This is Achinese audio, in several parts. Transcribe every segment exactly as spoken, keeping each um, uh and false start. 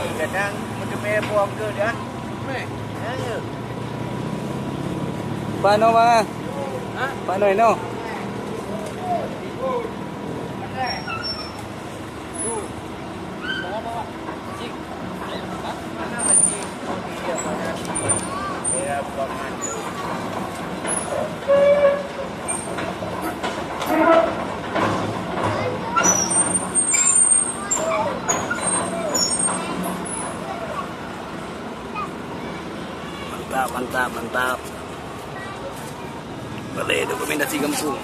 Kadang meuteumé buang ke dah. Meh. Ya, ya. Pano, Bang? Hah? Pano ino? Mantap, mantap, mantap. Boleh dokumentasi kampung.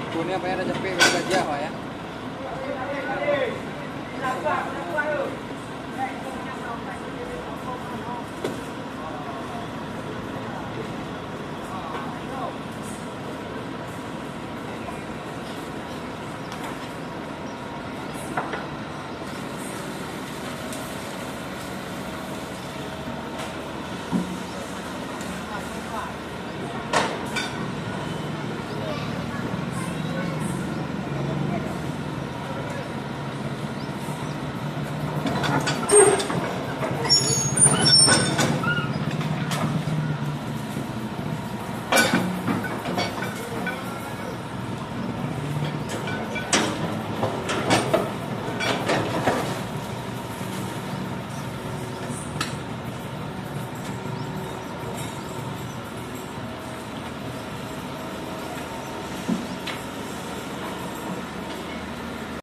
Punya apa yang ada capek, ada gajiah, Pak, ya?